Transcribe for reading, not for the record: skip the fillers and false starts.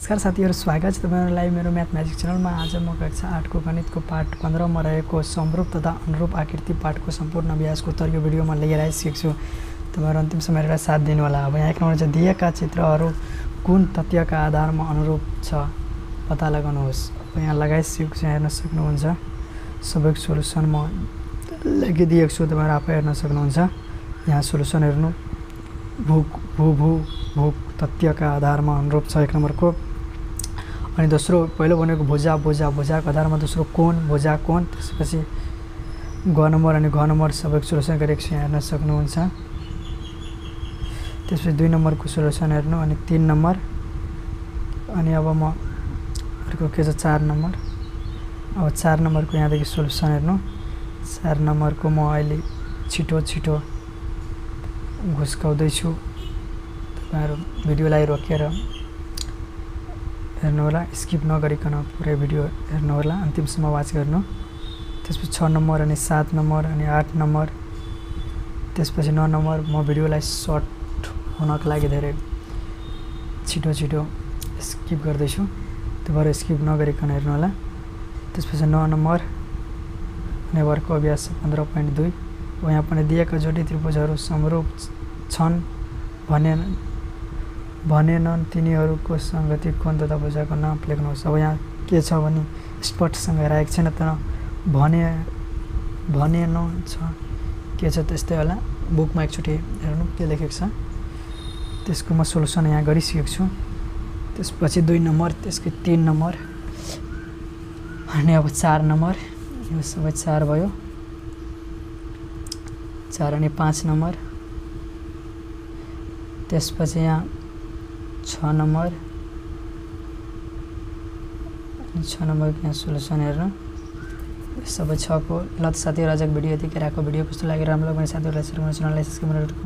नमस्कार साथीहरु, स्वागत छ तपाईहरुलाई मेरो म्याथ म्याजिक च्यानलमा। आज म कक्षा 8 को गणितको पाठ 15 मा रहेको समरूप तथा अनुरूप आकृति पाठको सम्पूर्ण अभ्यासको उत्तर यो भिडियोमा लिएर आइसकेको छु। तपाईहरु अन्तिमसम्म हेरेर साथ दिनु होला। अब यहाँ एक नम्बरमा चाहिँ दिएका चित्रहरू कुन तथ्यका आधारमा अनुरूप छ पत्ता लगाउनुहोस्। अब यहाँ लगाइसकेको छ, हेर्न सक्नुहुन्छ। सबैको सोलुसन म लेखिदिएको छु, तपाईहरु आफै हेर्न सक्नुहुन्छ। यहाँ सोलुसन हेर्नु। भू तथ्यका आधारमा अनुरूप छ एक नम्बरको। अनि दोस्रो पहिलो भनेको भुजाको आधारमा, दोस्रो भुजा कोण, त्यसपछि ग नम्बर अनि घ नम्बर सबैको सोलुसन गरेको छु, यहाँ हेर्न सक्नुहुन्छ। त्यसपछि 2 नम्बरको सोलुसन हेर्नु अनि 3 नम्बर। अनि अब म अर्को के छ 4 नम्बर। अब 4 नम्बरको यहाँदेखि सोलुसन हेर्नु। 4 नम्बरको म अहिले छिटो घुस्काउँदै छु। तपाईहरु भिडियोलाई रोकेर हेर्नु होला, स्किप नगरिकन पुरै भिडियो हेर्नु होला, अन्तिमसम्म वाच गर्नु। त्यसपछि 6 नम्बर अनि 7 नम्बर अनि 8 नम्बर, त्यसपछि 9 नम्बर। म भिडियोलाई सर्ट हुनको लागि धेरै छिटो स्किप गर्दै छु, तपाईहरु स्किप नगरिकन हेर्नु होला। त्यसपछि 9 नम्बर अनि अर्को अभ्यास 15.2। यहाँ पनि दिएका जोडी त्रिभुजहरू समरूप छन् भनेनन् तिनीहरूको संगति कोण तथा भुजाको नाम लेख्नुहोस्। अब यहाँ के छ भने स्पष्टसँग राखेको छैन, तर भनेन छ के छ त्यस्तै होला। बुकमा एकचोटि हेर्नु के लेखेको छ, त्यसको म सोलुसन यहाँ गरिसकेको छु। त्यसपछि 2 नम्बर, त्यसको 3 नम्बर अनि अब 4 नम्बर। यो सबै 4 भयो। 4 अनि 5 नम्बर। त्यसपछि यहाँ 6 नम्बर अनि 6 नम्बरको यहाँ सोलुसन हेर्नु। सबै 6 को। ल त साथीहरु, आजको भिडियो यतिकै राखेको। भिडियो कस्तो लाग्यो राम्रो लाग्यो भने साथीहरुलाई शेयर गर्नु, च्यानललाई सब्स्क्राइब गर्नु।